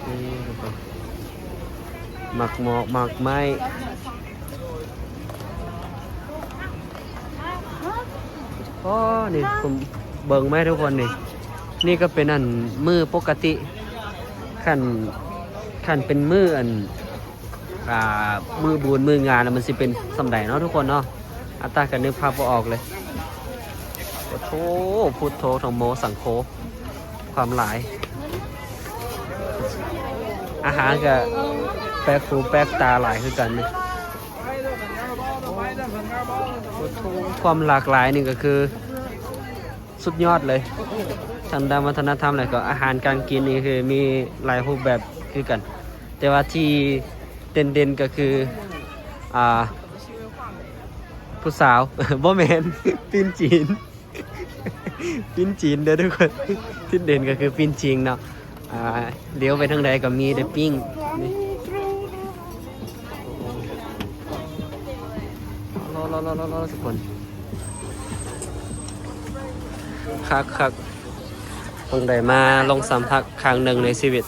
ນີ້ທຸກຄົນ ໝາກໝອກໝາກໄມ້. ອໍ ນີ້ເບິ່ງໄໝທຸກຄົນ ນີ້ ນີ້ກໍເປັນອັນມື້ປົກກະຕິ ຄັນ ຄັນເປັນມື້ອັນ ອ່າ ມື້ບຸນມື້ງານ ມັນຊິເປັນສ່ຳໃດເນາະທຸກຄົນເນາະ. ອາຕາກໍນຶກພາບບໍ່ອອກເລີຍ. ໂອ້ໂຫ ພຸດໂທ ທຳໂມ ສັງໂຄ ຄວາມຫຼາຍ. ອາຫານກໍແປກຫູແປກຕາຫຼາຍຄືກັນນີ້. ຄວາມຫຼາກຫຼາຍນີ້ກໍຄືສຸດຍອດເລີຍ ທາງດ້ານວັດທະນະທຳ ແລ້ວກໍອາຫານການກິນນີ້ຄືມີຫຼາຍຮູບແບບຄືກັນ ແຕ່ວ່າທີ່ເດັ່ນໆກໍຄື ອ່າ ຜູ້ສາວ ບໍ່ແມ່ນ ປີ້ນຈີນ ປີ້ນຈີນເດີທຸກຄົນ. ທີ່ເດັ່ນກໍຄືປີ້ນຈີນເນາະ. ອ່າ ລ້ຽວໄປທາງໃດກໍມີແຕ່ປີ້ງນີ້. ລໍໆໆໆ ທຸກຄົນ ຄັກໆ ຕ້ອງໄດ້ມາລອງສຳຜັດຄັ້ງໜຶ່ງໃນຊີວິດ.